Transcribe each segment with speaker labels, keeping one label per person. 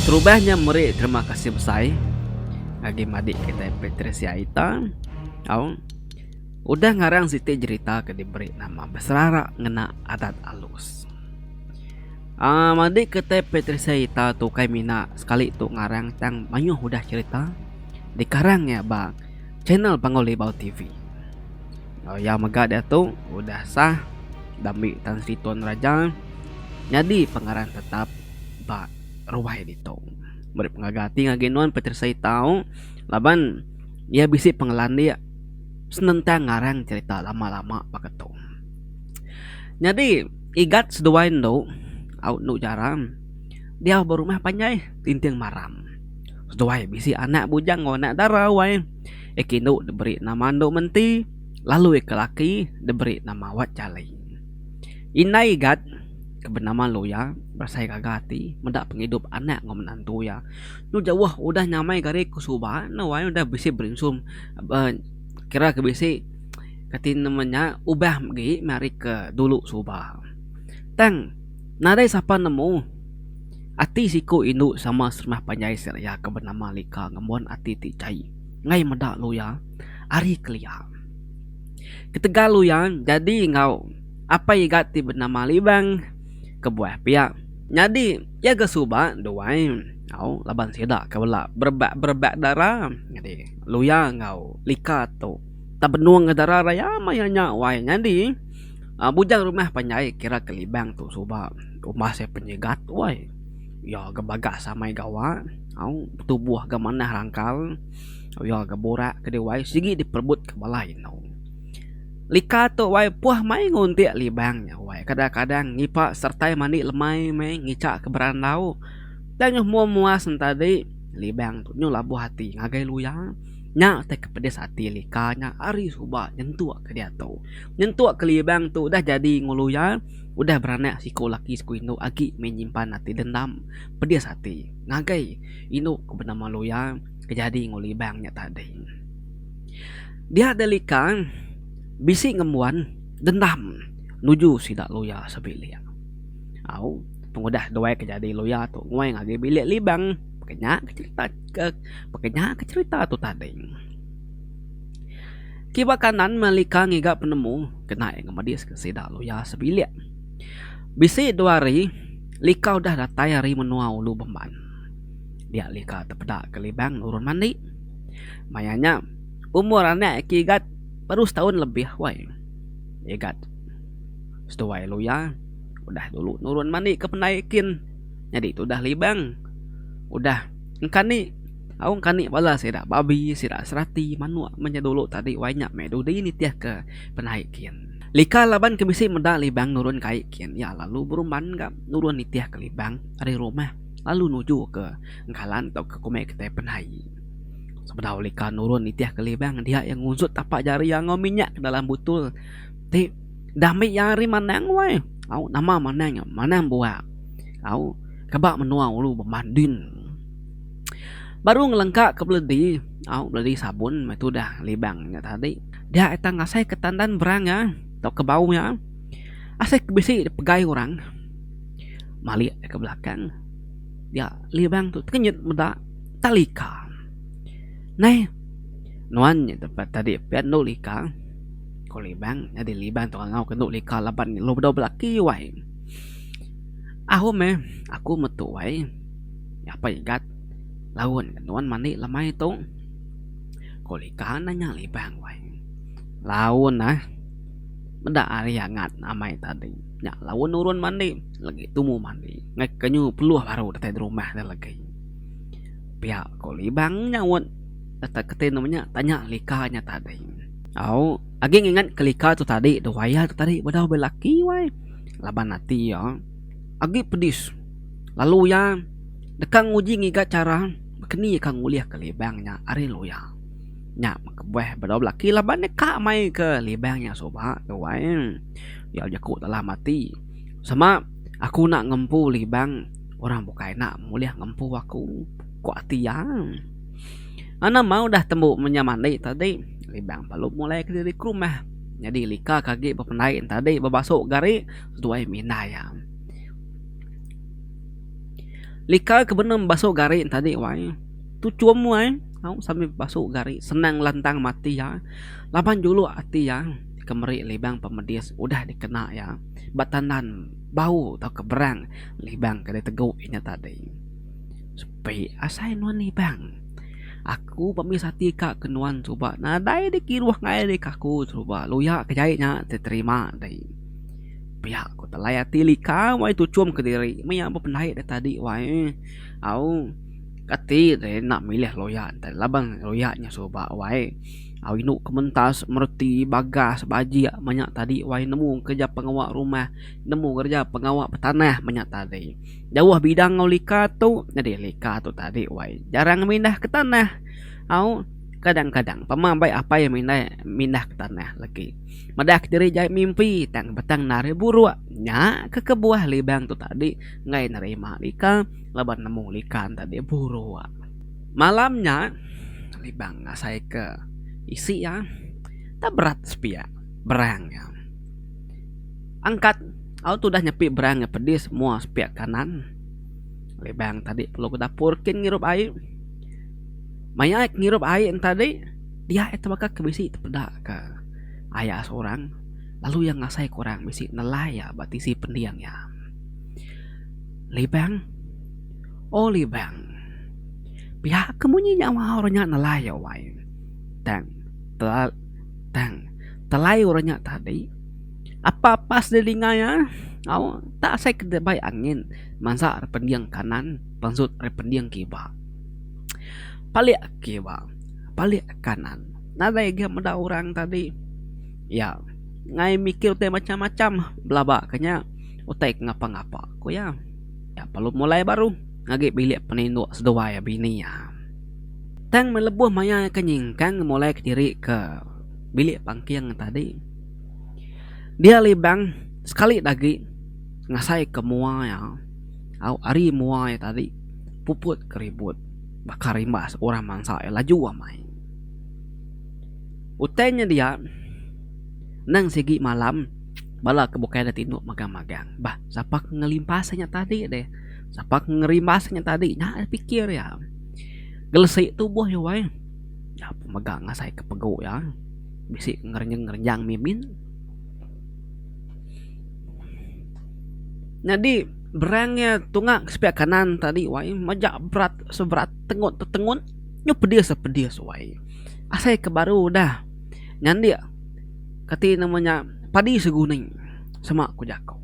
Speaker 1: Keterubah nya meri terima kasih besai ngagai madik kitai Patricia Ita au udah ngarang siti jerita ke diberi nama Beserara Ngena Adat Alus. Aaa madik kitai Patricia Ita tu ukai mina sekali tu ngarang tang mayuh udah cherita dikarang iya ba channel Panggau Libau TV. Enggau iya mega diatu udah sah dambi Tan Sri Tun Raja nyadi pengarang tetap ba ruai ditu. Meri pengaga ati ngagai nuan Patricia Itau laban iya bisi pengelandik senentang ngarang cherita lama-lama baka tu. Nyadi Igat seduai endu au endu Jaram diau ba rumah panjai Tinting Maram. Seduai bisi anak bujang enggau anak dara wai. Eki indu diberi nama Endu Menti lalu eki laki diberi nama Wat Jali. Indai Igat ke benama Luya berasai gaga ati meda pengidup anak enggau menantu iya. Enu jauh udah nyamai gari ke suba ne wai udah bisi berinsum kira ke bisi kati nama nya ubah megi meh ari ke dulu suba. Tang nadai sapa nemu ati siku indu sama serumah panjai Seria ke benama Lika ngembuan ati ti jai enggai meda Luya ari kelia. Ketegal Luya jadi enggau Apai Igat ti benama Libang kebuah pia. Nyadi iya ga suba duai au laban sida ke bela berebak-berebak dara nyadi Luya enggau Lika tu tak benung ga dara raya maya nya wai nyadi uhh bujang rumah panjai kira ke Libang tu suba umbas iya penyigat wai iya ga bagas amai gawa au tubuh ga manah rangkal iya ga burak ke diwai sigi diperebut ke bala indu. Lika tu wai puh mai nguntik libang nya wai kadang-kadang ngipa sertai mandi lemai meh ngicha ke berandau. Tang nyuh mua muas ne tadi libang tu nyuh labuh ati ngagai luya. Nya tai ke pedis ati lika nya ari suba nyentuk ke diatu. Nyentuk ke libang tu udah jadi enggau luya udah beranak siku laki siku indu agi meh nyimpan ati dendam pedis ati ngagai indu ke benama luya ke jadi enggau libang nya tadi. Dia deh lika bisi ngembuan dendam nuju sida luya sebilik. Au pengudah duai ke jadi luya tu nguai ngagai bilik libang peka nya ke cerita ke peka nya ke cerita tu tadi. Kiba kanan meh lika ngiga penemu kena iya ngemedis ke sida luya sebilik. Bisi dua hari lika udah datai ari menua ulu bemban. Dia lika tepeda ke libang nurun mandi. Maya nya, umur anak aki Igat baru setaun lebih wai. Igat seduai luya udah dulu nurun mandi ke pendai kin. Nyadi tudah libang udah engkani au engkani bala sida babi, sida serati, manuk meh nya dulu tadi wai nya meh dudi nitih ke pendai kin. Lika laban ke bisi meda libang nurun ke ai kin iya lalu berumban ga nurun nitih ke libang ari rumah. lalu nuju ke engkalan tauka kumai kitai penai. Sebedau lika nurun nitih ke libang dia iya ngunsut tapak jari iya enggau minyak ke dalam butul ti dambi iya ari manang wai. Au nama manang nya manang buak. Au ke ba menua ulu bemandin. Baru ngelengka ke beledi au beledi sabun meh tudah libang nya tadi dia ita ngasai ke tandan berang iya tauka bau iya asai ke bisi dipegai orang. Malik ke belakang dia libang tu tekenyit meda talika. Nai nuan nya tempat tadi pia endu lika ko libang nyadi libang tu ngangau ke endu lika laban lalu bedau belaki wai. Aum meh aku metu wai apai igat laun nuan mandi lemai tu ko lika nanya libang wai. Laun ah. Meda ari angat amai tadi. Nya laun nurun mandi legi tumu mandi ngai ke nyu peluh baru datai derumah ne legi. Pia ko Libang nyaut deka keti nemu nya tanya lika nya tadi. Au agi ngingat ke lika tu tadi dua iya tu tadi bedau belaki wai laban ati iya agi pedis lalu iya deka nguji ngiga chara keni ka ngulih ke Libang nya ari luya. Nya meh kebuah bedau belaki laban ne ka mai ke libang nya suba tu ai. Iya jaku dalam ati sema aku enda ngempu libang orang bukai enda bulih ngempu aku ku ati iya. Nama udah tembu menya mandi tadi libang lalu mulai kediri ke rumah. Nyadi lika ke agi bependai ne tadi bebasu gari seduai mindai iya. Lika ke benung basu gari tadi wai. Tuchum wai au sambil basu gari senang lantang mati iya laban juluk ati iya ke meri libang pemedis udah dikena iya ba tandan bau tauka berang libang ke ditegu inya tadi. Sepi asai nuan libang. Aku pemis ati ka ke nuan suba nadai dikiruh ngagai dek aku suba luya ke jai nya diterima deh. Pia ku telai ati lika wai tuchum kediri mih iya bependai da tadi wai. Au kati deh enda milih luya enti laban luya nya suba wai. Au indu ke mentas mereti bagas bajik menya tadi wai nemu kereja pengawa rumah nemu kereja pengawa betanah menya tadi. Jauh bidang enggau lika tu nyadi lika tu tadi wai jarang mindah ke tanah au kadang-kadang pama bai apai mindai mindah ke tanah legi madah kediri jai mimpi tang betang enda ari buruk nya ke kebuah libang tu tadi enggai nerima lika laban nemu lika ne tadi buruk. Malam nya libang ngasai ke isi iya tak berat sepiak berang iya. Angkat au tudah nyepi berang iya pedis mua sepiak kanan. Libang tadi perlu ke dapur kin ngirup ai. Maya iya ngirup ai ne tadi dia iya tebaka ke bisi tepeda ke aya seorang lalu iya ngasai ke orang bisi nelai iya ba tisi pending iya. Libang oh libang pia ke munyi nyawa orang nya nelai iya wai. Tang tang telai orang nya tadi. Apa pas didinga iya, au tak asai ke dibai angin mansa ari pending kanan pansut ari pending kiba. Palik kiba, palik kanan nadai ga meda orang tadi. Iya ngai mikir utai macam-macam belaba ke nya utai ke ngapa-ngapa ku iya. Iya perlu mulai baru ngagi bilik peninduk seduai bini iya. Tang meh lebuh maya ke nyingkang mulai kediri ke bilik pangking tadi. Dia Libang sekali da agi ngasai ke mua iya au ari mua iya tadi puput ke ribut baka rimbas orang mansa iya laju amai. Utai nya dia nang sigi malam bala ke bukai da tinduk magang-magang bah sapa ke ngelimpas inya tadi deh sapa ke ngerimbas inya tadi nya pikir iya. Gelesi tubuh iya wai mega ngasai ke pegu iya. Bisi ngerenjang-ngerenjang mimin. Nyadi berang iya tunga ke sepiak kanan tadi wai majak berat seberat tengut tetengut nyu pedis pedis wai. Asai ke baru udah nyandik kati nama nya padi seguning sema ku jaku.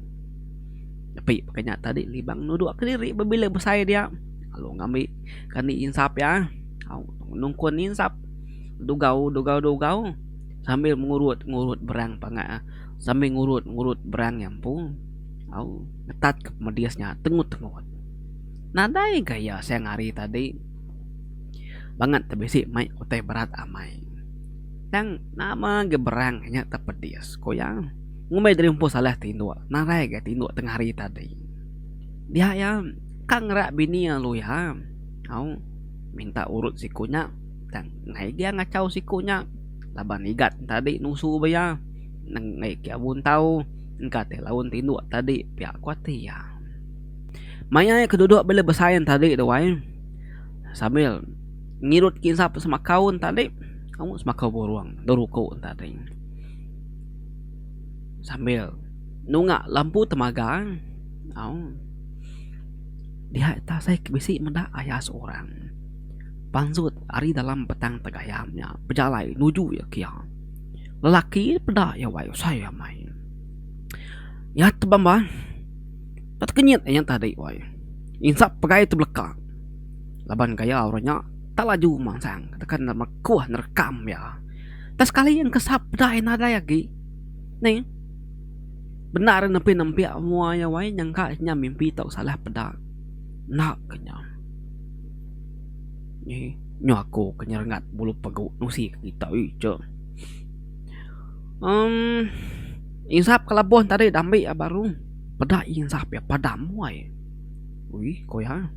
Speaker 1: Nepi baka nya tadi libang nudok kediri bebila besai dia lalu ngambi kandi insap iya au nungkun insap. Dugau dugau dugau sambil ngurut ngurut berang panga sambil ngurut ngurut berang iya empu au ngetat ke pemedis nya tengut tengut. Nadai ga iya siang hari tadi bangat te bisi mai utai berat amai. Tang nama ga berang nya te pedis ku iya ngumbai diri empu salah tinduk nadai ga tinduk tengah hari tadi. Dia iya ka ngerak bini iya lalu iya au minta urut siku nya. Tang enggai gia ngachau siku nya laban igat tadi nusu ba iya neng enggai ke buntau engka ti laun tinduk tadi pia ku ati iya. Maya iya ke duduk bala besai tadi tu ai sambil ngirut kinsap semakau tadi au semakau burung dau ruku tadi sambil nunga lampu temaga au dia ita asai ke bisi meda ayas orang. Pansut ari dalam petang tegayam nya bejalai nuju iya kia. Lelaki peda iya wai usai amai. Iya tebamba tekenyit inya tadi wai. Insap pegai tebeleka laban gaya orang nya tak laju mansang tekan mekuh nerekam iya. Tak sekali engkesap peda iya nadai agi. Nih bendar nepi nempik mua iya wai nyangka inya mimpi tau salah peda. Enda ke nya. Nyi nyu aku ke nyerengat bulu pegu nusi ke kita ija. Emm insap ke lebuh tadi da ambi iya baru peda insap iya padam wai. Ui ku iya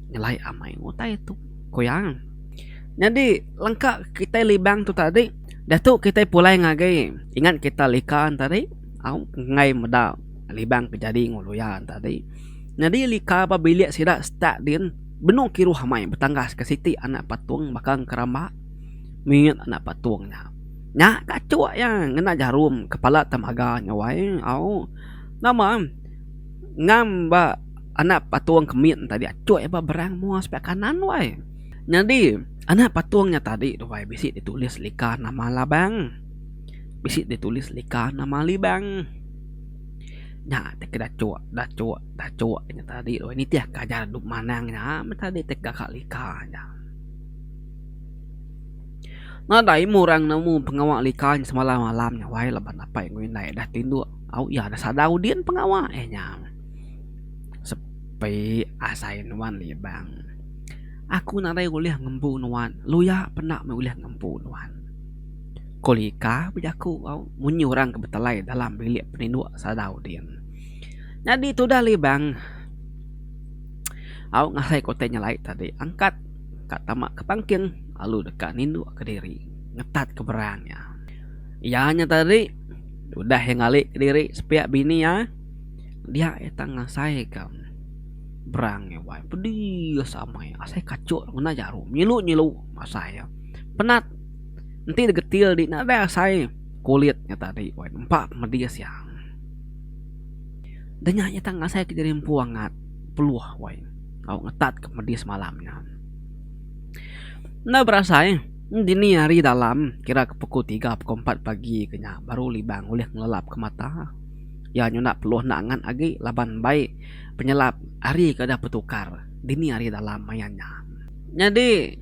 Speaker 1: nyelai amai utai tu ku iya. Nyadi lengka kitai libang tu tadi diatu kitai pulai ngagai ingat kita lika tadi au enggai meda libang ke jadi enggau luya tadi. Nyadi lika ba bilik sida setak din benung kiruh amai betanggas ke siti anak patung baka engkeramba mit anak patung nya. Nya kachuk iya ngena jarum kepala temaga nya wai au. Nama ngam ba anak patung ke mit tadi achuk iya ba berang mua sepiak kanan wai. Nyadi anak patung nya tadi tu wai bisi ditulis lika nama Labang. Bisi ditulis lika nama Libang. Nya ti ke dachuk dachuk dachuk nya tadi tu nitih ke ajar duk manang nya meh tadi ti gaga lika nya. Nadai meh orang nemu pengawa lika nya semalam malam nya wai laban apai enggau indai dah tinduk au iya dah sadau din pengawa iya nya. Sepi asai nuan libang. Aku nadai ulih ngempu nuan luya penda meh ulih ngempu nuan. Ko Lika bejaku au munyi orang ke betelai dalam bilik peninduk sadau din. Nyadi tudah Libang au ngasai ke utai nyelai tadi angkat ka tama ke pangking lalu deka ninduk kediri ngetat ke berang iya. Iya nya tadi udah iya ngali kediri sepiak bini iya dia iya tang ngasai ka berang iya wai pedis amai asai kachuk ngena jarum nyilu nyilu asai iya penat. Enti digetil di nadai asai kulit nya tadi weh nempa pemedis iya. Da nya nyata ngasai ke diri empu angat peluh weh tau ngetat ke pemedis malam nya. Enda berasai dini hari dalam kira ke pukul tiga pukul empat pagi ke nya baru Libang ulih ngelelap ke mata. Iya nyunda peluh enda angat agi laban bai penyelap hari ke udah betukar dini hari dalam maya nya. Nyadi.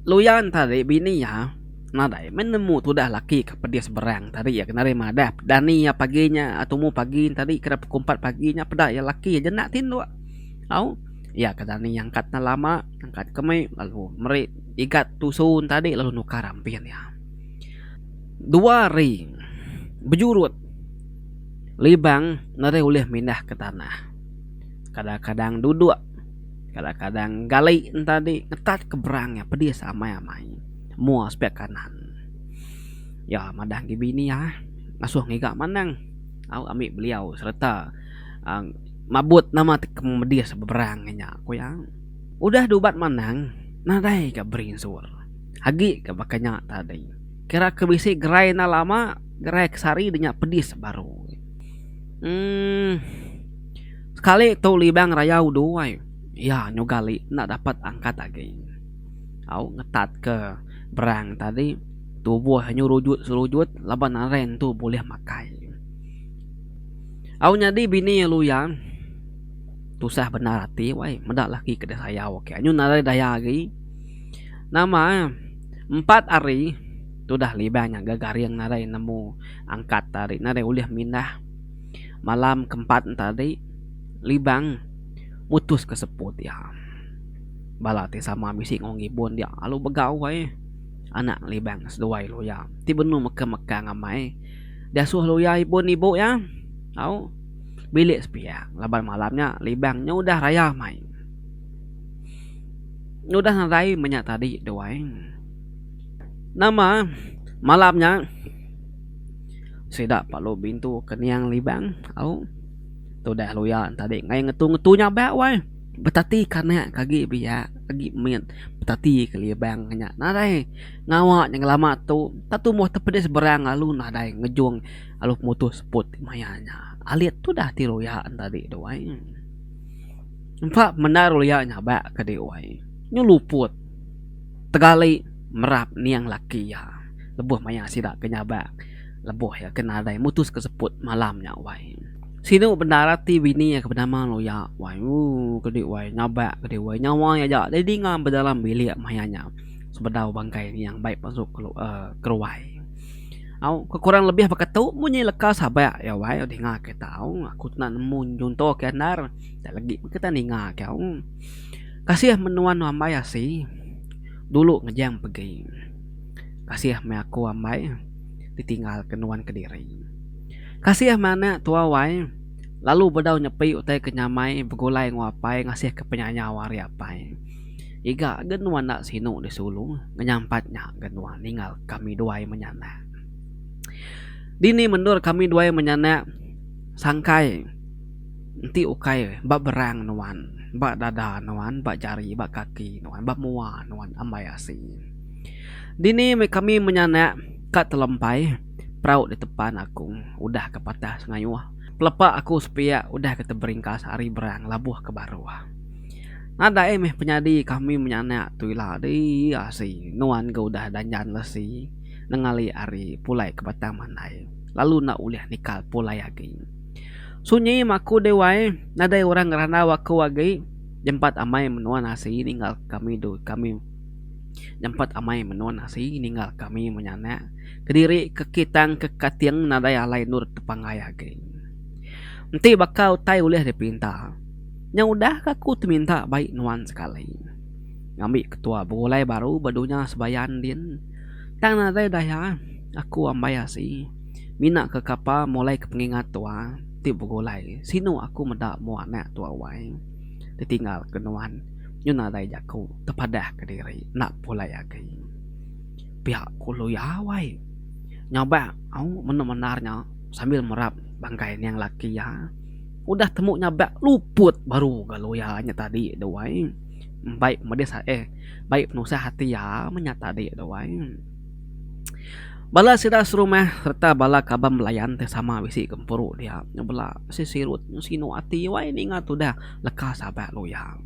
Speaker 1: Luyan tadi bini iya nadai meh nemu tudah laki ke pedis berang tadi iya kena ari madah dani iya pagi nya tumu pagi tadi kira pukul empat pagi nya peda iya laki aja enda tinduk au iya ke dani angkat enda lama angkat ke meh lalu meri igat tusu tadi lalu nukar ampin iya. Dua hari bejurut Libang nadai ulih mindah ke tanah kadang-kadang duduk. Kadang-kadang gali enta di ngetat ke berang iya pedis amai-amai mua sepiak kanan. Iya madah agi bini iya ngasuh ngiga manang au ami beliau sereta uhh mabut nama ti ke medis beberang inya ku iya. Udah dubat manang nadai ga berinsur agi ga baka nya tadi. Kira ke bisi gerai enda lama gerai ke sehari da nya pedis baru. Uhh. Sekali tu Libang Raya udu ai iya nyu gali enda dapat angkat agi. Au ngetat ke berang tadi tubuh nyu rujut serujut laban nadai entu bulih makai. Au nyadi bini iya luya tusah bendar ati wai meda laki ke disayau ke nyu nadai daya agi. Nama empat hari tudah Libang nya garing nadai nemu angkat tadi nadai ulih mindah. Malam ke empat enta tadi, Libang mutus ke seput iya. Bala ti sama bisi enggau ngibun dia lalu begau ai anak Libang seduai luya ti benung mekang-mekang amai diasuh luya ibun ibu iya au bilik sepiak laban malam nya Libang nya udah raya amai. Udah nadai meh nya tadi tu ai. Nama malam nya. Sida parlu bintu ke niang Libang au tudah luya tadi ngai ngetu ngetu nyabak wai betati ke anak ke agi biak agi mit betati ke Libang nya nadai ngawa nya ngelama tu tak tumbuh tepedis berang lalu nadai ngejung lalu pemutus seput maya nya alit tudah ti luya tadi tu ai. Empa bendar luya nyabak ke di wai nyu luput tegali merap niang laki iya. Lebuh maya sida ke nyabak lebuh iya ke nadai mutus ke seput malam nya wai. Sinu bendar ati bini iya ke benama Luya wai ooh kedi wai nyabak kedi wai nyawa iya aja deh dinga ba dalam bilik maya nya sebedau bangkai niang bai pasuk uhh keruai. Au ke kurang lebih baka tu munyi leka sabak iya wai dinga kita au aku enda nemu nyunto ke endar tak legi kita ninga ke au. Kasih menuan ambai asi dulu ngejang pegi. Kasih meh aku ambai ditinggal ke nuan kediri. Kasih meh anak tua wai lalu bedau nyepi utai ke nyamai begulai enggau apai ngasih ke penyayau ari apai. Iga ga nuan enda sinu disulu ngenyampat nya ga nuan ninggal kami duai menyanak. Dini mendur kami duai menyanak sangkai. Enti ukai ba berang nuan, ba dada nuan, ba jari, ba kaki nuan, ba mua nuan ambai asi. Dini meh kami menyanak ka telempai perau ditepan aku udah ke patah sengayuh. Pelepa aku sepiak udah ke teberingkas ari berang labuh ke baruh. Nadai meh penyadi kami menyanak tu ila dih asi nuan ga udah danjan lesi nengali ari pulai ke Batang Mandai lalu enda ulih nikal pulai agi. Sunyi meh aku deh wai, nadai orang ngerandau aku agi. Nyempat amai menua nasi ninggal kami du kami nyempat amai menua nasi ninggal kami menyanak kediri ke kitang ke kating nadai alai endur tepanggai agi. Enti baka utai ulih dipinta, nya udah ka aku teminta bai nuan sekali. Ngambi ketua begulai baru ba dunya sebayan din. Tang nadai daya aku ambai asi. Mina ke kapa mulai ke pengingat tua ti begulai sinu aku meda mua anak tua wai ditinggal ke nuan nyu nadai jaku tepadah ke diri enda pulai agi. Pia ku luya wai nyabak au menu mendar nya sambil merap bangkai niang laki iya udah temu nyabak luput baru ga luya nya tadi tu wai bai pemedis eh bai penusah ati iya meh nya tadi tu wai. Bala sida serumah sereta bala kaban belayan ti sama bisi gempuru dia bela sesirut sinu ati wai ninga tudah leka sabak luya.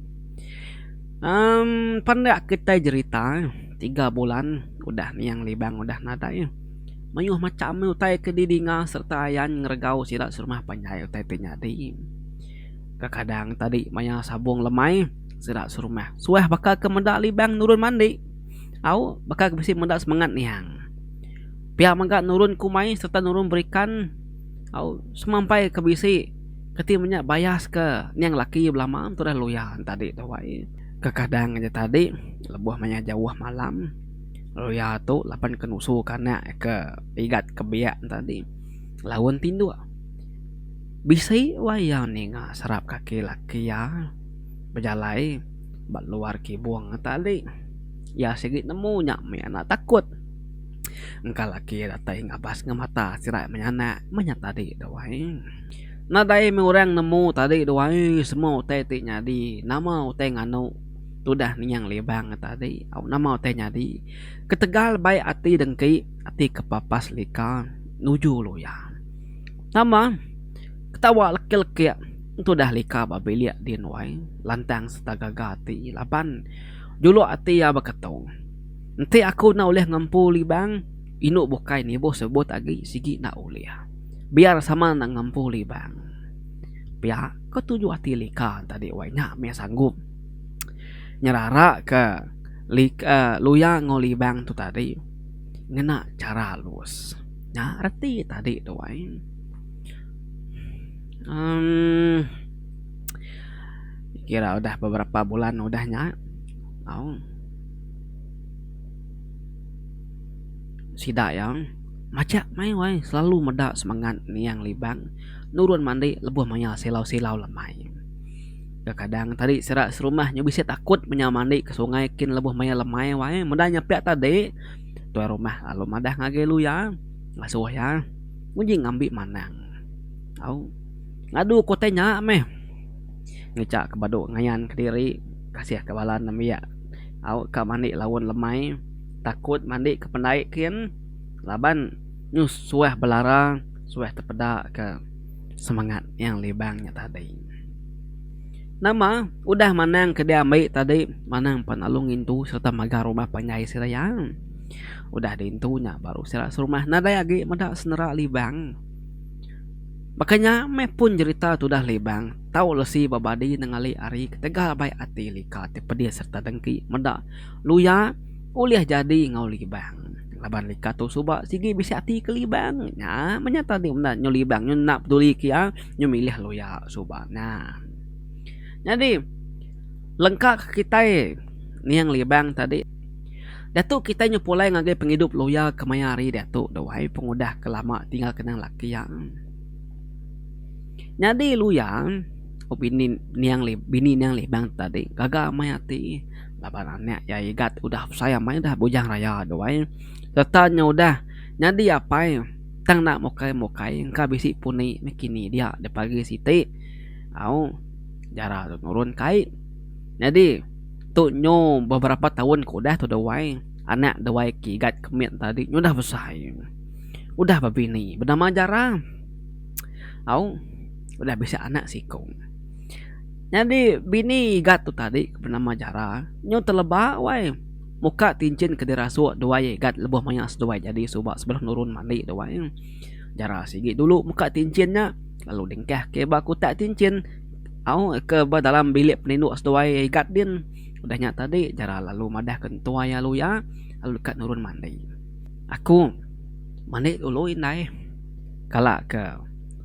Speaker 1: Emm pandak kitai jerita tiga bulan udah niang libang udah nadai mayuh macham meh utai ke didinga sereta ayan ngeregau sida serumah panjai utai ti nyadi. Kekadang tadi maya sabung lemai sida serumah suah baka ke meda libang nurun mandi. Au, baka ke bisi meda semengat niang. Pia mega nurun ku mai sereta nurun berikan au semampai ke bisi keti menya bayas ke niang laki belama entudah luya tadi tu wai. Kekadang aja tadi lebuh maya jauh malam luya tu laban ke nusu ke anak ke igat ke biak tadi laun tinduk. Bisi wai iya ninga serap kaki laki iya bejalai. Ba luar kibung tadi iya sigi nemu nya mih anak takut. Engka laki datai ngabas ngemata sida menyanak meh nya tadi tu ai. Nadai mih orang nemu tadi tu ai semua utai ti nyadi nama utai nganu tudah niang libang tadi au nama utai nyadi ketegal bai ati dengki ati kepapas lika nuju luya. Nama ketawa lekik-lekik Entudah lika ba bilik din wai lantang sereta gaga ati laban juluk ati iya beketu. Enti aku enda ulih ngempu libang, indu bukai nibuh sebut agi sigi enda ulih. Biar sama enda ngempu libang. Pia ke tuju ati lika tadi wai nya mih sanggup nyerara ke lika luya enggau libang tu tadi ngena chara alus. Nya reti tadi tu wai. Emm kira udah beberapa bulan udah nya au sida iya majak mai wai selalu meda semengat niang libang nurun mandi lebuh maya silau-silau lemai. Kekadang tadi sida serumah nyu bisi takut menya mandi ke sungai kin lebuh maya lemai wai meda nyepiak tadi tuai rumah lalu madah ngagai luya ngasuh iya nguji ngambi manang. Au. Ngadu ke utai nya meh. Ngecha ke badu ngayan kediri kasih ke bala nembiak au ka mandi laun lemai takut mandi ke pendai kin laban nyu suah belara suah tepeda ke semangat nyang libang nya tadi. Nama udah manang ke diambi tadi manang pan lalu ngintu sereta maga rumah panjai sida iya. Udah diintu nya baru sida serumah nadai agi meda senera libang. Baka nya meh pun jerita tudah Libang tau lesi ba badi nengali ari ketegal bai ati lika ti pedis sereta dengki meda luya ulih jadi enggau Libang. Laban lika tu suba sigi bisi ati ke Libang nya meh nya tadi meda nyu Libang nyu enda peduli ke iya nyu milih luya suba nya. Nyadi lengka ke kitai niang Libang tadi. Diatu kitai nyu pulai ngagai pengidup luya kemaya hari diatu dau ai pengudah ke lama tinggal kenang laki iya. Nyadi luya bini niang bini niang libang tadi gaga amai ati laban anak iya igat udah besai amai udah bujang raya dau ai sereta nya udah nyadi apai tang enda mukai mukai engka bisi puni meh kini dia da pagi siti. Au jara tu nurun kai. Nyadi tu nyu beberapa taun ke udah tu dewai anak dewai ke igat ke mit tadi nyu udah besai. Udah bebini benama jara. Au udah bisi anak siku. Nyadi bini igat tu tadi ke benama jara nyu teleba wai muka tinchin ke dirasuk duai igat lebuh maya seduai jadi suba sebelum nurun mandi duai. Jara sigi dulu muka tinchin nya lalu dingkah ke ba kutak tinchin au ke ba dalam bilik peninduk seduai igat din. Udah nya tadi jara lalu madah ke entua iya luya lalu deka nurun mandi. Aku mandi dulu indai kala ke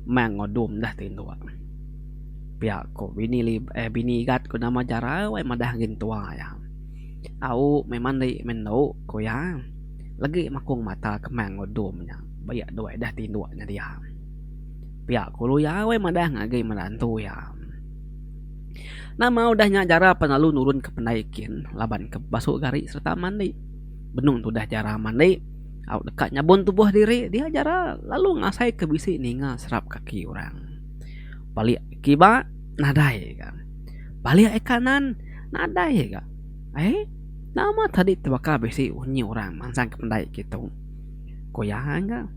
Speaker 1: mang ngodum dah tinduk. Pia ko bini eh bini igat ko nama jara wai madah ngi entua iya. Au meh mandi meh endu ku iya. Legi makung mata ke mang ngodum nya ba iya duai dah tinduk nya dia. Pia ku luya wai madah ngagai menantu iya. Nama udah nya jara pan lalu nurun ke pendai kin laban ke basu gari sereta mandi. Benung tudah jara mandi au deka nyabun tubuh diri dia jara lalu ngasai ke bisi ninga serap kaki orang. Balik kiba nadai ga. Balik kanan nadai ga. Ai nama tadi tebaka bisi unyi orang mansang ke pendai kitu. Ku iya ga.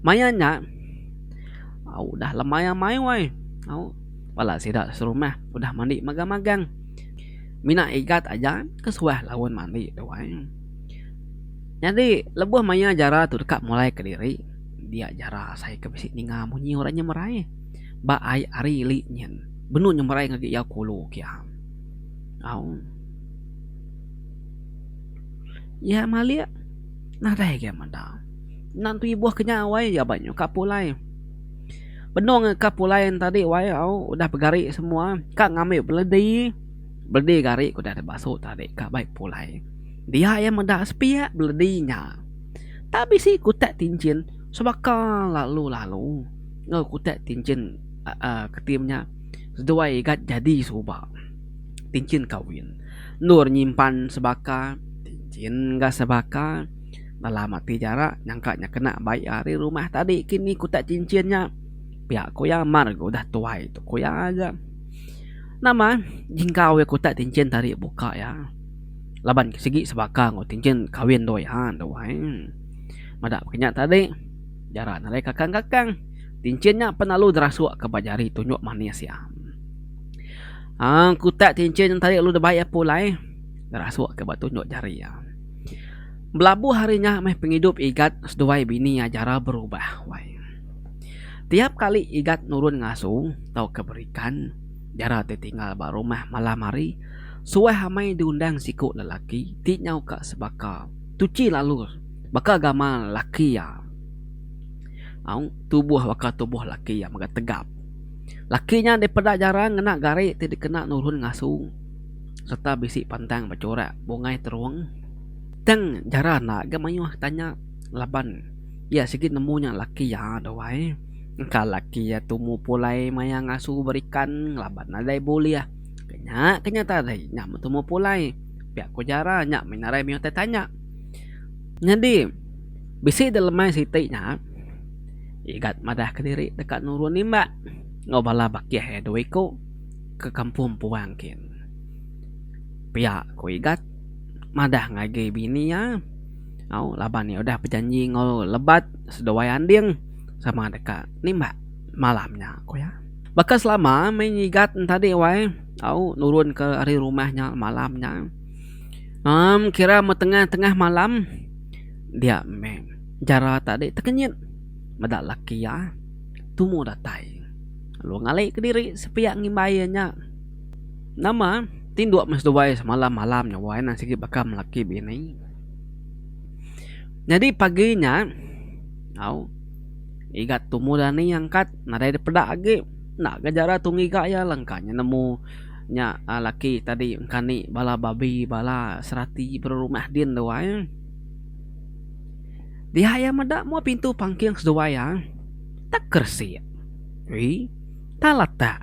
Speaker 1: Maya nya au udah lemai amai wai au bala sida serumah udah mandi magang-magang. Mina igat aja ke suah laun mandi tu ai. Nyadi lebuh maya jara tu deka mulai kediri dia jara asai ke bisi ninga munyi orang nyemerai ba ai ari ili nyin benung nyemerai ngagai iya kulu kia. Au. Iya malik nadai agi meda. Enda nentu ibuh ke nya wai iya ba nyuka pulai. Benung ka pulai ne tadi wai au udah begari semua ka ngambi beledi. Beledi gari ke udah dibasu tadi ka bai pulai. Dia iya meda sepiak beledi nya. Tak bisi kutak tinchin sebaka lalu lalu enggau kutak tinchin aaa keti nya seduai igat jadi suba. Tinchin kawin. Endur nyimpan sebaka tinchin ga sebaka. Dalam ati jara nyangka nya kena bai ari rumah tadi kini kutak cincin nya. Pia ku iya mar ga udah tuai tu ku iya ga. Nama jingkau iya kutak cincin tadi buka iya laban sigi sebaka enggau cincin kawin dua iya tu ai. Meda ke nya tadi jara nadai kakang-kakang cincin nya pen lalu derasuk ke ba jari tunjuk manis iya. Aaa kutak cincin tadi lalu dibai iya pulai derasuk ke ba tunjuk jari iya. Belabuh ari nya meh pengidup Igat seduai bini iya jara berubah wai. Tiap kali Igat nurun ngasu tauka berikan, jara ti tinggal ba rumah malam hari suah amai diundang siku lelaki ti nyau ka sebaka tuchi lalu baka gamal laki iya. Au tubuh baka tubuh laki iya mega tegap. Laki nya dipeda jara ngena gari ti dikena nurun ngasu sereta bisi pantang bechurak bungai terung. Tang jara enda ga mayuh tanya laban iya sigi nemu nya laki iya tu ai. Engka laki iya tumu pulai maya ngasu berikan laban nadai bulih. Ke nya ke nya tadi nya meh tumu pulai. Pia ku jara nya meh narai mayuh tai tanya. Nyadi bisi da lemai siti nya Igat madah kediri deka nurun nimbak enggau bala bakih iya dua iku ke kampung puang kin. Pia ku Igat madah ngagai bini iya au laban iya udah bejanji enggau lebat seduai anding sama deka nimbak malam nya ku iya. Baka selama meh Igat ne tadi wai au nurun ke ari rumah nya malam nya em kira meh tengah tengah malam dia meh jara tadi tekenyit meda laki iya tumu datai lalu ngali kediri sepiak ngimbai iya nya. Nama tinduk meh seduai semalam malam nya wai nan sigi baka melaki bini. Nyadi pagi nya au igat tumu dani angkat nadai dipeda agi enda ga jara tu ngiga iya lengka nya nemu nya laki tadi engkani bala babi bala serati berumah din tu ai. Dia iya meda mua pintu pangking seduai iya tak keresik. Ui tak letak.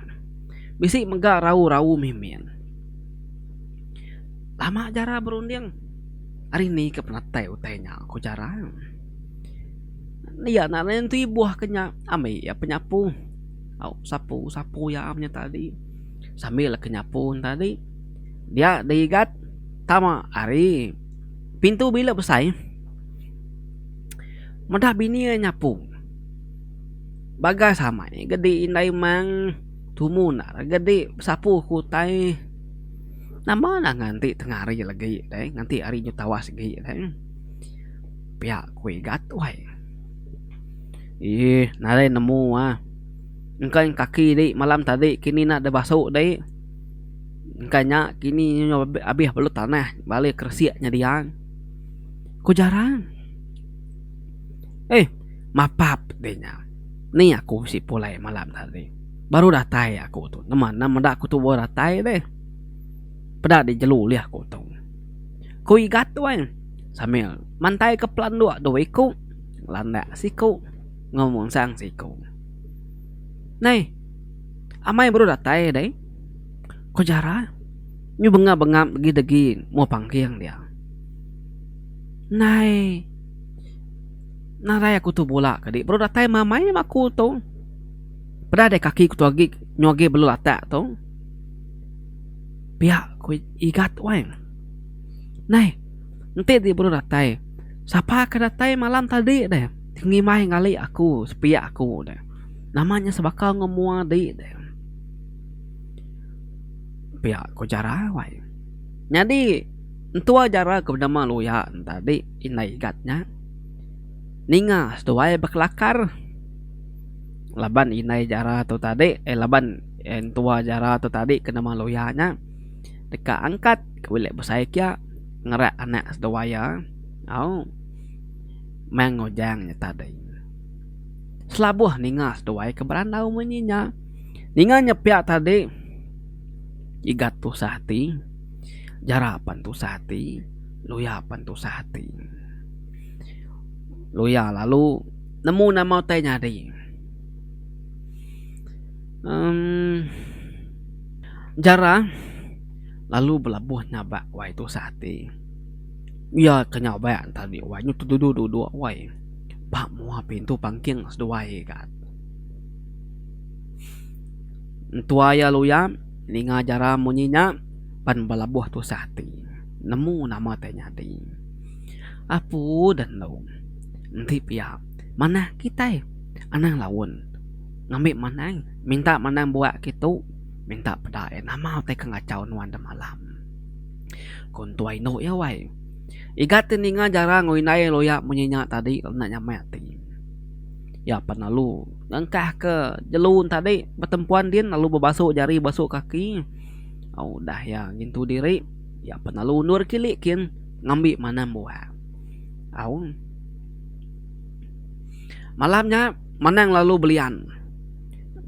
Speaker 1: Bisi mega rau-rau mimin. Lama jara berunding ari ni ke penatai utai nya ku jara. Iya enda nentu ibuh ke nya ambi iya penyapu. Au sapu sapu iya nya tadi. Sambil ke nyapu ne tadi dia diigat tama ari pintu bilik besai meda bini iya nyapu. Bagas amai gedi indai mang tumu enda gedi besapu ku utai. Nama ne nganti tengah hari lagi deh nganti hari nyu tawas agi deh. Pia ku Igat wai. Eeh nadai nemu ah. Engka kaki di malam tadi kini enda deh basu di. Engka nya kini nyu abih belu tanah balih keresik nya dian. Ku Jarang. Eh mapap deh nya. Ni aku bisi pulai malam tadi. Baru datai aku tu. Nama enda meda aku tu baru datai deh. Peda deh jelu ulih aku tu. Ku Igat tu ai sambil mantai ke pelanduk dua iku landak siku enggau munsang siku. Nai amai baru datai deh. Ku Jara nyu bengap bengap degi degi mua pangking dia. Nai nadai aku tu bula ke di baru datai mamai meh aku tu. Peda deh kaki ku tu agi nyu agi belu latak tu. Pia ku Igat wai. Nai enti ti baru datai sapa ke datai malam tadi deh ti ngimbai ngali aku sepiak aku deh. Nama nya sebaka enggau mua di deh. Pia ku Jara wai. Nyadi entua Jara ke benama Luya ne tadi indai Igat nya ninga seduai bekelakar laban indai Jara tu tadi eh laban entua Jara tu tadi ke nama Luya nya deka angkat ke bilik besai kia ngerak anak seduai iya au meng ujang nya tadi. Selabuh ninga seduai ke berandau munyi nya. Ninga nya pia tadi Igat tusah ati, Jara pan tusah ati, Luya pan tusah ati. Luya lalu nemu nama utai nyadi. Emm Jara lalu belabuh nyabak wai tusah ati. Iya ke nyabak tadi wai nyau teduduk duduk wai ba mua pintu pangking seduai Igat. Entua iya luya ninga jara munyi nya pan belabuh tusah ati nemu nama tai nyadi. Apu deh endu enti pia manah kitai anang laun ngambi manang minta manang buak kitu minta peda iya nama utai ke ngachau nuan demalam. Ku entua indu iya wai. Igat ti ninga jara enggau indai luya munyi nya tadi enda nyamai ati. Iya pan lalu ngengkah ke jelu ne tadi betempuan din lalu bebasu jari basu kaki. Au udah iya ngintu diri iya pan lalu undur kili kin ngambi manang buah. Au malam nya manang lalu belian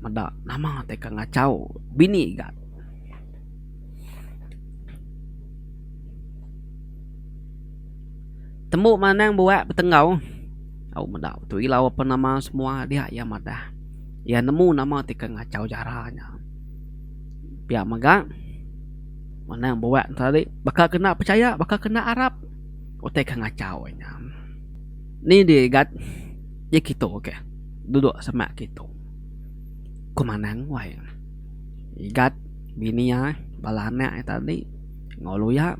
Speaker 1: meda nama ti ka ngachau bini ga. Tembu manang buak betenggau au meda tu ilau apan nama semua dia iya madah. Iya nemu nama ti ke ngachau jara nya. Pia mega manang buak tadi baka ke enda pechaya baka ke enda arap utai ke ngachau nya. Ni di gat ji kitu ke duduk semak kitu. Ku manang wai. Igat bini iya bala anak iya tadi enggau luya.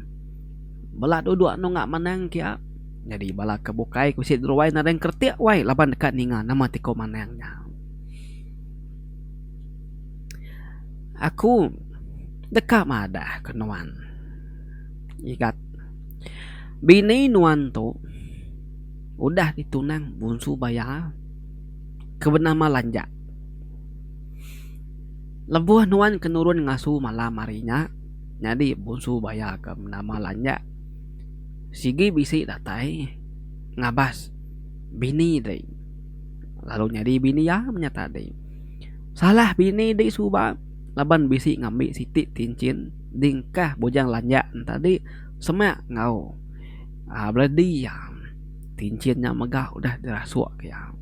Speaker 1: Bala duduk nunga manang kia nyadi bala ke bukai ke bisi deruai nadai ngeretik wai laban deka ninga nama ti ko manang nya. Aku deka madah ke nuan igat bini nuan tu udah ditunang bunsu baya ke benama Lanjak. Lebuh nuan ke nurun ngasu malam hari nya. Nyadi bunsu baya ke benama Lanjak sigi bisi datai ngabas bini dei lalu nyadi bini iya menya tadi. Salah bini dei suba laban bisi ngambi siti tinchin dingkah Bujang Lanjak ne tadi semak enggau aaa beledi iya. Tinchin nya mega udah dirasuk ke iya.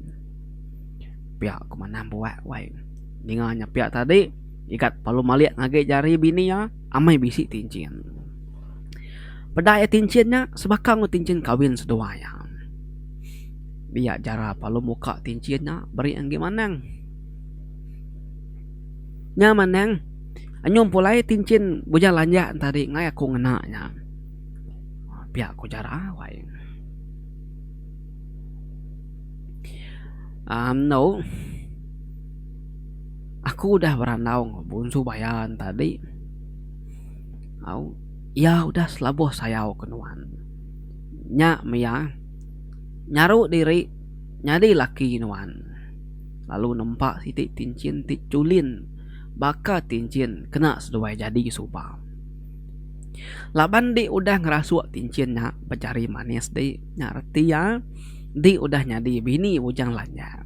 Speaker 1: Pia ku manah buak wai. Ninga nya pia tadi Igat lalu malik ngagai jari bini iya amai bisi tinchin. Peda iya tinchin nya sebaka enggau tinchin kawin seduai iya. Dia jara lalu muka tinchin nya beri agi manang. Nya manang anyum pulai tinchin Bujang Lanjak tadi enggai aku ngena nya. Pia ku Jara wai. Anu aku udah berandau enggau Bunsu Bayan tadi au iya udah selabuh sayau ke nuan. Nya mih iya nyaru diri nyadi laki nuan lalu nempa siti tinchin ti chulin baka tinchin kena seduai jadi suba. Laban di udah ngerasuk tinchin nya ba jari manis di nya reti iya di udah nyadi bini Bujang Lanjak.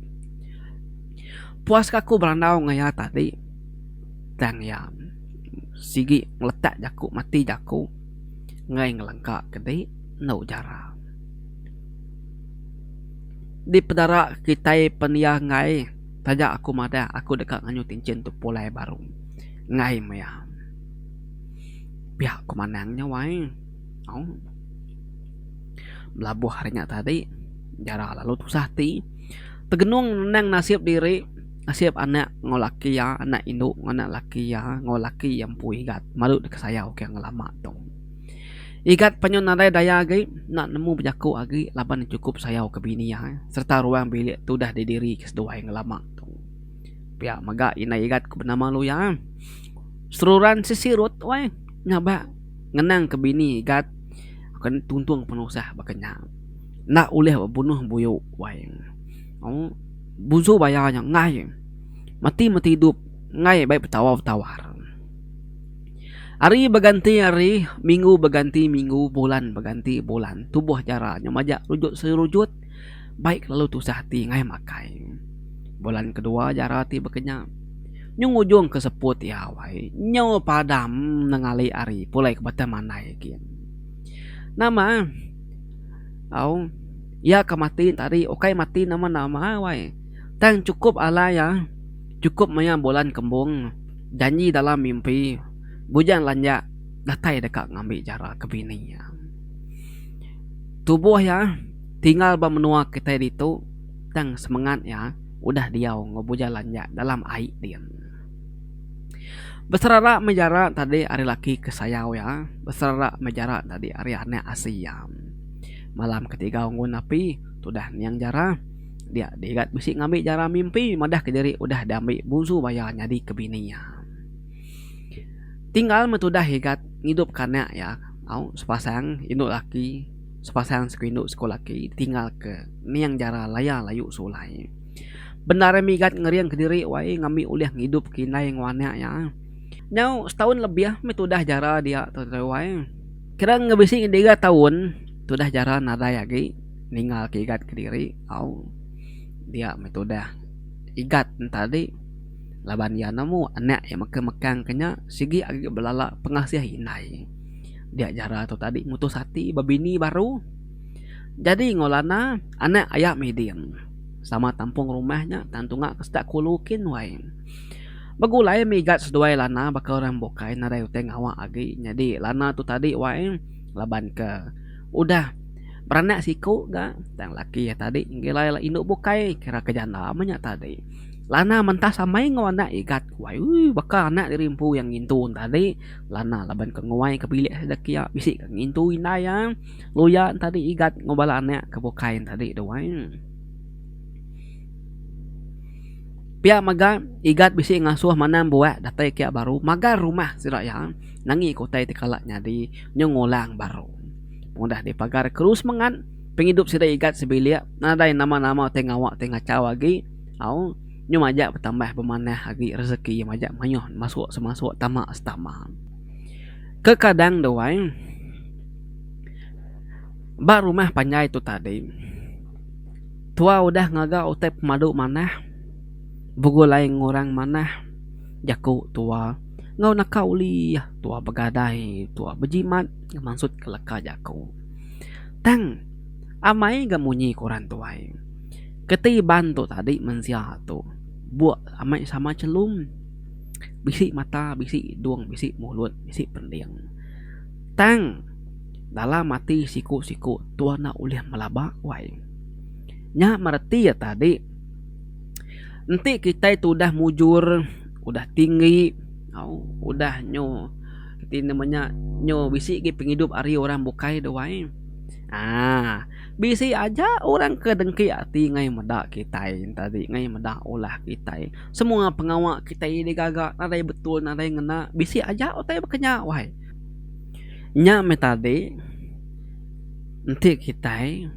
Speaker 1: Puas ka aku berandau enggau iya tadi tang iya sigi ngeletak jaku mati jaku enggai ngelengka ke di endu jara. Di pedara kitai pen iya enggai taja aku madah aku deka nganyu tinchin tu pulai baru enggai meh iya. Pia ku manang nya wai. Au. Belabuh ari nya tadi jara lalu tusah ati tegenung ngenang nasib diri nasib anak enggau laki iya anak indu enggau anak laki iya enggau laki iya empu igat malu dikesayau ke ngelama tu. Igat penyun nadai daya agi enda nemu bejaku agi laban ne chukup sayau ke bini iya sereta ruang bilik ti udah didiri ke seduai ngelama tu. Pia mega indai Igat ke benama Luya seruran sesirut wai nyabak ngenang ke bini Igat ke tuntung penusah baka nya. Enda ulih bebunuh buyu wai. Bunsu baya nya enggai mati mati idup enggai bai betawar betawar. Hari beganti hari, minggu beganti minggu, bulan beganti bulan, tubuh jara nya majak rujut serujut bai kelalu tusah ati ngaih makai. Bulan kedua jara ti baka nya nyu ngujung ke seput iya wai nyu padam nengali hari pulai ke Batang Mandai gin. Nama au iya ke mati tadi ukai mati nama nama wai tang chukup alai iya chukup maya bulan kembung. Janji dalam mimpi, Bujang Lanjak datai deka ngambi jara ke bini iya. Tubuh iya tinggal ba menua kitai ditu tang semengat iya udah diau enggau Bujang Lanjak dalam ai din. Beserara meh jara tadi ari laki ke sayau iya, beserara meh jara tadi ari anak asi iya. Malam ketiga ngun api tudah niang jara. Dia digat bisi ngambi jara mimpi madah ke diri udah diambi Bunsu Baya nyadi ke bini iya. Tinggal meh tudah igat ngidup ke anak iya au sepasang indu laki sepasang siku indu siku laki tinggal ke niang jara laya layu sulai. Bendar migat ngering kediri wai ngambi ulih ngidup ke indai enggau anak iya. Nyau setaun lebih meh tudah jara dia tu wai. Kira ngebisi tiga taun tudah jara nadai agi. Ningal ke igat kediri au dia meh tudah igat ne tadi laban iya nemu anak iya mekang mekang ke nya sigi agi belala pengasih indai. Dia jara tu tadi mutus ati bebini baru jadi enggau lana anak aya miding sama tampung rumah nya tang tunga ke sida kulu kin wai. Begulai meh igat seduai lana baka orang bukai nadai utai ngawa agi nyadi lana tu tadi wai laban ke udah. Beranak siku ga tang laki iya tadi ngilai la indu bukai kira ke janda meh nya tadi. Lana mentas amai enggau anak igat ku ai ooh baka anak diri empu iya ngintu ne tadi lana laban ke nguai ke bilik sida kiya bisi ke ngintu indai iya luya ne tadi igat enggau bala anak ke bukai ne tadi tu ai. Pia mega igat bisi ngasuh manang buak datai kiya baru magar rumah sida iya nangi ke utai ti kala nyadi nyu ngulang baru. Pengudah dipagar keru semengat, pengidup sida igat sebilik nadai nama-nama utai ngawa ti ngachau agi au nyu majak betambah bemanah agi rezeki majak mayuh masuk semasuk tama setama. Kekadang duai ba rumah panjai tu tadi tua udah ngaga utai pemadu manah begulai enggau orang manah jaku tua enggau naka ulih tua begadai tua bejimat. Mansut ke leka jaku. Tang amai ga munyi ke orang tuai. Keti iban tu tadi mensia tu buk amai sama chelum. Bisi mata, bisi idung, bisi mulut, bisi pending. Tang dalam ati siku-siku tu enda ulih melaba wai. Nya mereti iya tadi enti kitai tu udah mujur. Udah tinggi au udah nyu ti nama nya nyu bisi agi pengidup ari orang bukai tu ai. Aaa bisi aja orang ke dengki ati ngai meda kitai tadi ngai meda ulah kitai. Semua pengawa kitai digaga nadai betul nadai ngena bisi aja utai baka nya wai. Nya meh tadi enti kitai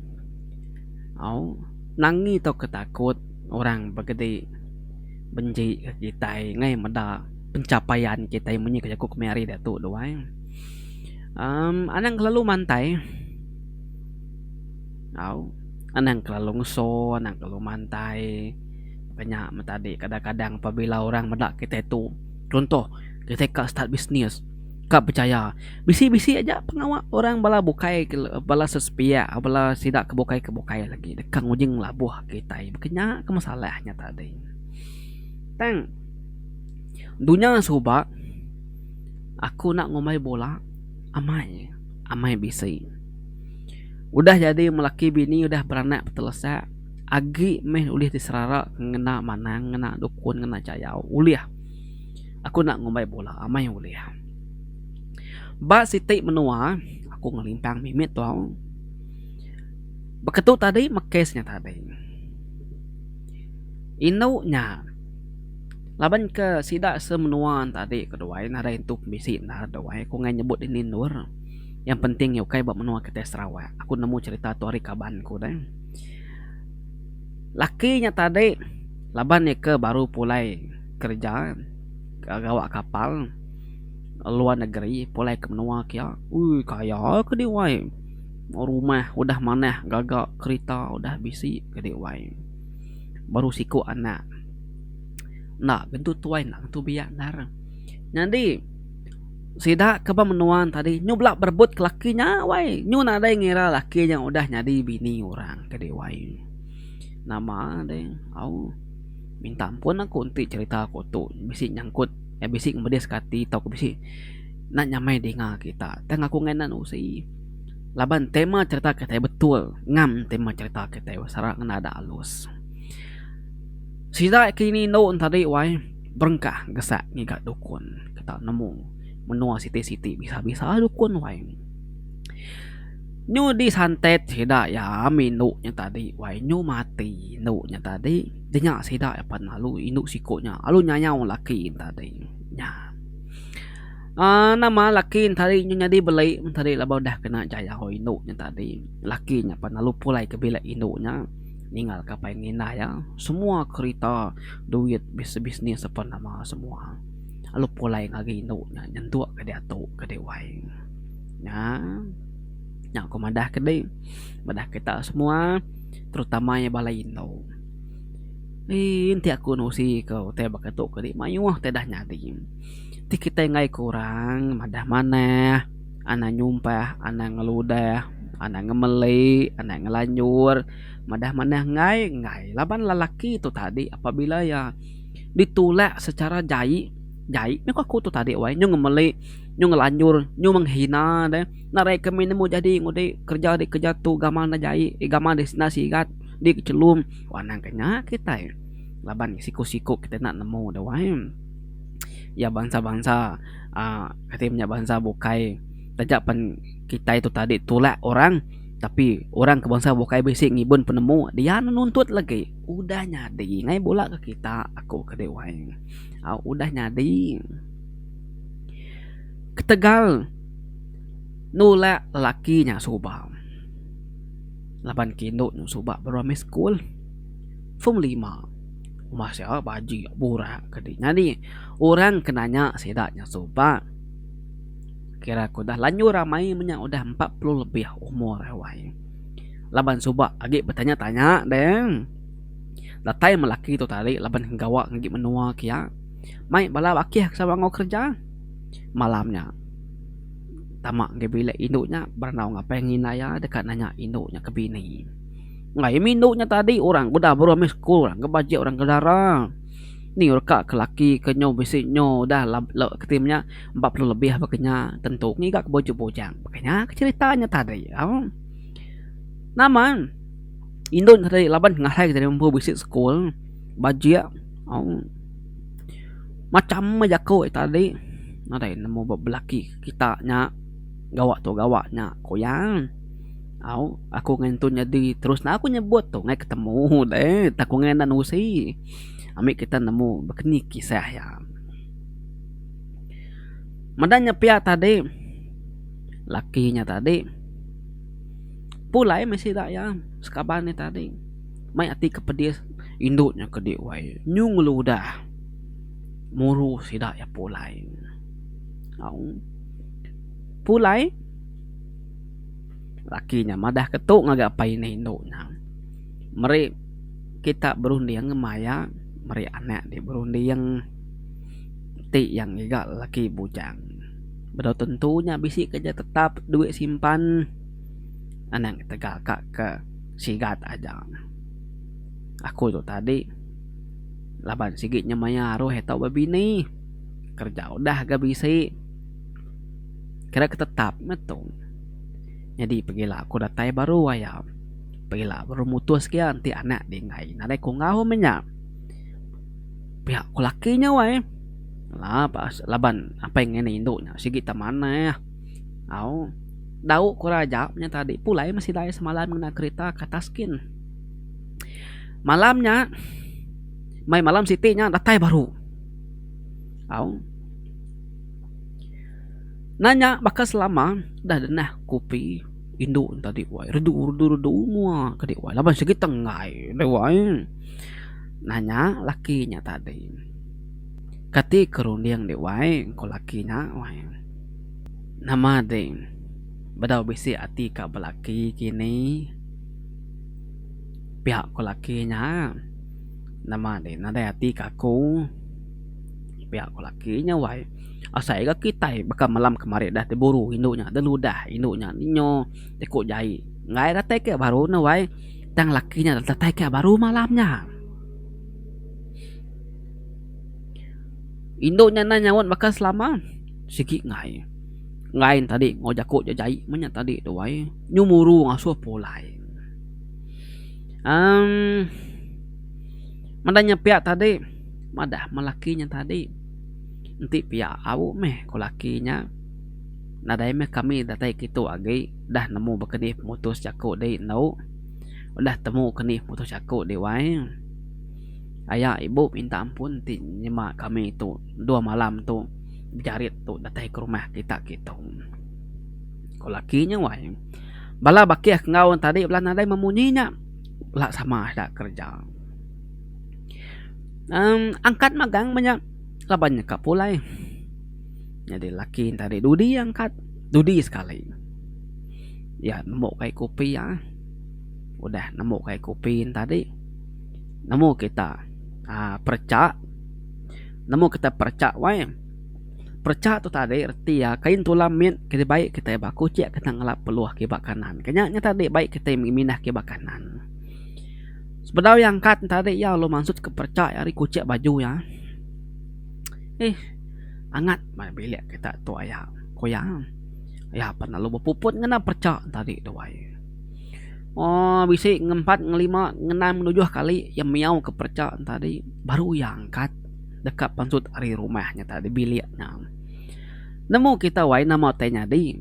Speaker 1: au nangi tauka takut orang begedi benji ka kitai ngai meda pencapaian kitai munyi ka jaku kemi hari diatu tu ai. Emm anang kelalu mantai au anang kelalu ngeso anang kelalu mantai ka nya meh tadi kadang kadang pabila orang meda kitai tu contoh kitai ka start bisnes ka berjaya bisi bisi aja pengawa orang bala bukai bala sesepiak bala sida ke bukai ke bukai lagi deka ngujung ngelabuh kitai baka nya ke masalah nya tadi. Tang dunya suba aku enda ngumbai bula amai amai bisi. Udah jadi melaki bini udah beranak betelesak agi meh ulih diserara ngena manang ngena dukun ngena jayau ulih. Aku enda ngumbai bula amai ulih. Ba siti menua aku ngelimpang mimit tu au. Beketu tadi meh kes nya tadi. Indu nya laban ke sida semenua tadi ke duai nadai entu pemisi endar duai ku ngai nyebut dini endur. Yang penting iya ukai ba menua kitai Sarawak. Aku nemu cherita tu ari kaban ku deh. Laki nya tadi laban iya ke baru pulai kereja gawa kapal luar negeri pulai ke menua kia ui kaya ke diwai rumah udah manah gaga kerita udah bisi ke diwai baru siku anak enda tentu tuai enda tentu biak endar. Nyadi sida ke ba menua tadi nyu bela berebut ke laki nya wai nyu nadai ngira laki nya udah nyadi bini orang ke diwai. Nama deh au. Minta ampun aku enti cherita aku tu bisi nyangkut bisi ngemedis ke ati tauka bisi enda nyamai dinga kita. Tang aku enggai enda nusi laban tema cherita kitai betul ngam tema cherita kitai sara ngena da alus. Sida ke ini indu ne tadi wai berengkah gesak ngiga dukun kita nemu menua siti siti bisa bisa dukun wai. Nyu disantet sida iya indu nya tadi wai nyu mati indu nya tadi dinya sida iya pan lalu indu siku nya lalu nyayau laki ne tadi nya. Aaa nama laki ne tadi nyu nyadi beli ne tadi laban udah kena jayau indu nya tadi laki nya pan lalu pulai ke bilik indu nya ninggal ka apai ngindah iya semua kerita duit bisnes apan nama semua lalu pulai ngagai indu nya nyentuk ke diatu ke diwai. Nya. Nya ku madah ke deh. Madah kita semua terutama iya bala indu. Eii enti aku nusi ke utai baka tu ke deh mayuh ti dah nyadi. Ti kitai enggai ke orang madah manah anang nyumpah anang ngeludah anang ngemeli anang ngelanjur madah manah enggai enggai laban lelaki tu tadi apabila iya ditulak secara jai jai meh ku aku tu tadi wai nyau ngemeli. Nyu ngelanjur, nyu menghina deh. Nadai kami nemu jadi ngudi kerja di kerja tu gamal enda jai, gamal di enda sigat, di chelum. Wah nang ke nya kitai laban siku-siku kitai enda nemu deh wai. Iya bansa-bansa aaa kati menya bansa bukai taja pen kitai tu tadi tulak orang tapi orang ke bansa bukai bisi ngibun penemu dia ne nuntut lagi. Udah nyadi ngai bula ke kita aku ke deh wai. Au udah nyadi. Ketegal nulak lelaki nya suba laban ke indu nya suba baru ami sekul form lima meh sia bajik burak ke di nyadi orang ke nanya sida nya suba kira ku dah lanjur amai meh nya udah 40 lebih umur wai laban suba agi betanya tanya deh datai meh laki tu tadi laban gawa agi menua kiya. Mai bala bakih ke sama enggau kereja malam nya. Tama ngagai bilik indu nya berandau ngapai nginda iya deka nanya indu nya ke bini. Enggai mih indu nya tadi orang ke udah baru ambis sekul orang ke bajik orang ke dara. Ni reka ke laki ke nyu bisi nyu udah keti menya 40 lebih baka nya tentu ngiga ke baju bujang. Baka nya ke cherita nya tadi. Nama indu nya tadi laban ngasai ke diri empu bisi sekul bajik. Macham meh jaku iya tadi nadai nemu ba belaki kita nya gawa tu gawa nya ku iya. Au aku ngintu nyadi terus aku nyebut tu ngai ketemu deh tak ku ngai enda nusi ami kita nemu bekeni kisah iya. Meda nya pia tadi laki nya tadi pulai meh sida iya sekaban iya tadi mai ati ke pedis indu nya ke di wai nyu ngeludah muru sida iya pulai. Au pulai. Laki nya madah ke tu ngagai apai indai indu nya. Meri kita berunding maya meri anak ti berunding ti iya ngiga laki bujang. Bedau tentu nya bisi kerja tetap duit simpan anang tegal ka ke sigat aja. Aku tu tadi laban sigi nya maya aruh tau bebini kerja udah ga bisi. Kira ke tetap meh tu. Nyadi pegila aku datai baru aya. Pegila baru mutus ke enti anak di enggai nadai ku enggau meh nya. Pia ku laki nya wai. Laban apai nginih indu nya sigi tak manah. Au dau ku raja nya tadi pulai meh sida iya semalam ngena kerita ke atas kin. Malam nya mai malam siti nya datai baru. Au. Nanya baka selama dah denah kopi indu ne tadi wai redu redu redu mua ke wai laban sigi tenggai deh wai. Nanya laki nya tadi. Kati ke runding deh wai ko laki nya wai. Nama deh bedau bisi ati ka belaki kini. Pia ko laki nya nama deh nadai ati ka aku. Pia ko laki nya wai. Asai ga kitai baka malam kemari dah teburu indu nya deludah indu nya ninyo jaku jai enggai datai ke baru ne wai tang laki nya datai ke baru malam nya. Indu nya enda nyaut baka selama sigi enggai. Enggai ne tadi enggau jaku jai meh nya tadi tu wai nyu muru ngasuh pulai. Emm meda nya pia tadi madah meh laki nya tadi. Enti pia au meh ku laki nya. Nadai meh kami datai kitu agi dah nemu baka ni pemutus jaku dei endu. Udah temu ke ni pemutus jaku dei wai. Aya ibu minta ampun ti nyema kami tu dua malam tu bejarit tu datai ke rumah kita kitu. Ku laki nya wai. Bala bakih ke enggau tadi bala nadai memunyi nya bala sama sida kereja. Emm angkat magang meh nya laban nya ka pulai. Nyadi laki enti ari dudi angkat dudi sekali. Iya nembu kai kopi iya. Udah nembu kai kopi ne tadi nemu kita aaa perecha nemu kita perecha wai. Perecha tu tadi reti iya kain tulang mit ke dibai kitai ba kuchek kita ngelap peluh kiba kanan. Ke nya nya tadi bai kitai mindah kiba kanan. Sebedau iya angkat tadi iya lalu mansut ke perecha iya ari kuchek baju iya. Eih angat meh bilik kita tu aya, ku iya. Iya pan lalu bepuput ngena perecha tadi tu ai. Ooh bisi ngempat ngelima ngenam ngenujuh kali iya miau ke perecha tadi baru iya angkat deka pansut ari rumah nya tadi bilik nya. Nemu kita wai nama utai nyadi.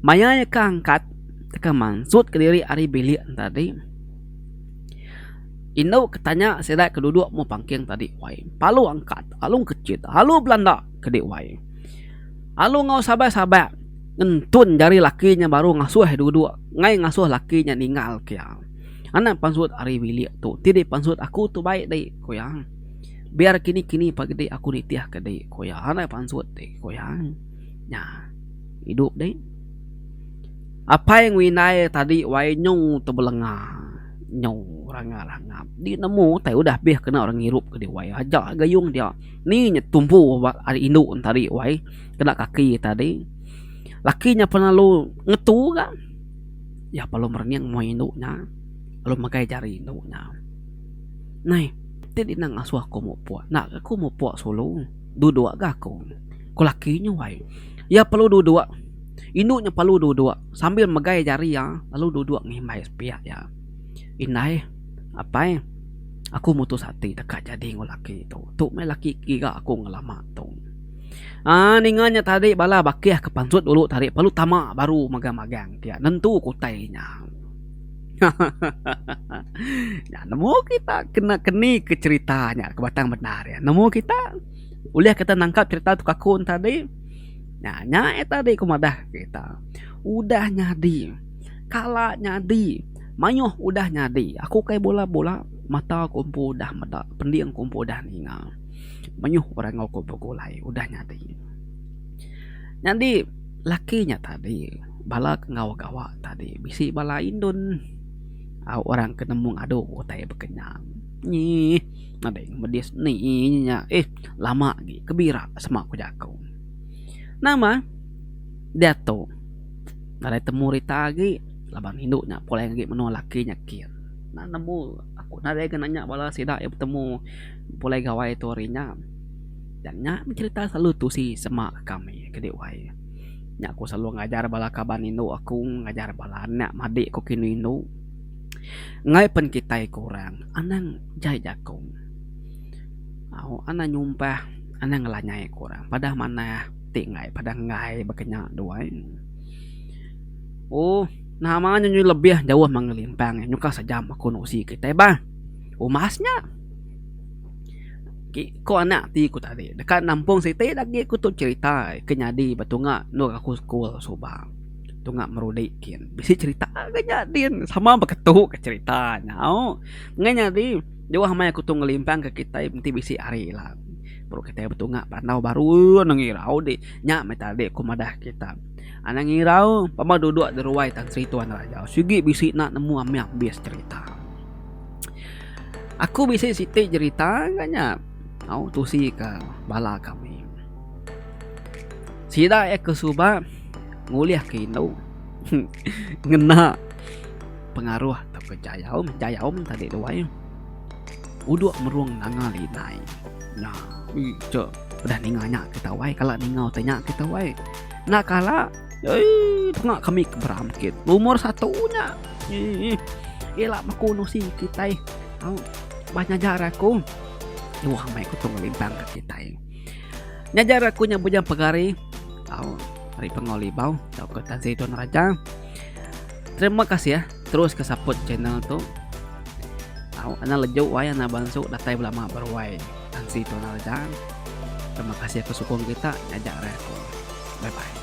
Speaker 1: Maya iya ke angkat deka mansut kediri ari bilik ne tadi indu ke tanya sida ke duduk meh pangking tadi wai palu angkat alu kechit alu belanda kedi wai alu enggau sabai sabak ngentun jari laki nya baru ngasuh duduk ngai ngasuh laki nya ninggal ke iya anak pansut ari bilik tu ti dipansut aku tu baik dei ku iya biar kini kini pagi aku nitih ke dei ku iya anak pansut dei ku iya. Nya idup deh. Apai enggau indai tadi wai nyu tebelenga nyu rangap-rangap. Di nemu tai udah bih kena orang ngirup ke diwai aja gayung dia. Ni nya tumpu ba ari indu ne tadi wai kena kaki tadi. Laki nya pun lalu ngetu ga. Iya perlu merening mua indu nya lalu megai jari indu nya. Nai ti dina ngasuh aku mupuk enda aku mupuk sulu duduk ga aku. Ku laki nya wai. Iya perlu duduk. Indu nya perlu duduk sambil megai jari iya lalu duduk ngimbai sepiak iya. Indai, apai. Aku mutus ati deka jadi enggau laki tu. Tu meh laki giga aku ngelama tu. Aa ninga nya tadi bala bakih ke pansut dulu tadi perlu tama baru magang-magang pia nentu ke utai nya. Hahaha. Nya nemu kita kena keni ke cherita nya ke batang bendar iya. Nemu kita ulih kita nangkap cherita tu kakun tadi. Nya nya iya tadi ku madah kita. Udah nyadi. Kala nyadi. Mayuh udah nyadi. Aku kai bula-bula mata ku empu udah meda, pending ku empu udah ninga. Mayuh orang enggau ku begulai udah nyadi. Nyadi laki nya tadi bala ke enggau gawa tadi bisi bala indun au orang ke nemu ngadu utai baka nya. Nyih nadai ngemedis ni nya eh lama agi kebira sema ku jaku. Nama diatu nadai temu rita agi laban indu nya pulai agi menua laki nya kin. Enda nemu aku nadai ga nanya bala sida iya betemu pulai gawai tu hari nya. Dan nya meh cerita selalu tusi sema kami ke dih wai. Nya aku selalu ngajar bala kaban indu aku ngajar bala anak madik ku ke indu indu. Enggai pen kitai ke orang anang jai jaku. Au anang nyumpah anang ngelanyai ke orang padah manah ti enggai padah enggai baka nya duai. Ooh nama nya lebih jauh meh ngelimpang nyuka sejam aku nusi kitai bah. Umas nya. Ki ko anak ti ku tadi deka nampung siti agi ku tu cherita ke nyadi ba tunga endur aku sekul suba. Tunga merudi kin bisi cherita ga nya din sama baka tu ka cherita nya au. Ngan nyadi jauh amai aku tu ngelimpang ka kitai enti bisi hari ila. Baru kitai betunga berandau baru nang irau di nya meh tadi ku madah kita. Anang irau pama duduk di ruai Tan Sri Tuan Raja sigi bisi enda nemu amih ambis cherita. Aku bisi siti jerita ga nya au tusi ka bala kami. Sida iya ke suba ngulih ke indu ngena pengaruh tauka jayau jayau meh tadi tu ai. Udok merung nanga linai. Nya icek udah ninga nya kita wai kala ninga utai nya kita wai. Enda kala eii tunga kami ke beramkit lumur satu nya eii ila meku nusi kitai au bah nyajar aku wah amai ku tu ngelimpang ka kitai. Nyajar aku nya bujang pegari au ari Pangau Libau tauka Tan Sri Tun Raja. Terima kasih terus ke support channel tu. Au anang leju wai anang bansu datai belama beruai Tan Sri Tuan Raja. Terima kasih ke sukung kita ngajar aku. Bye bye.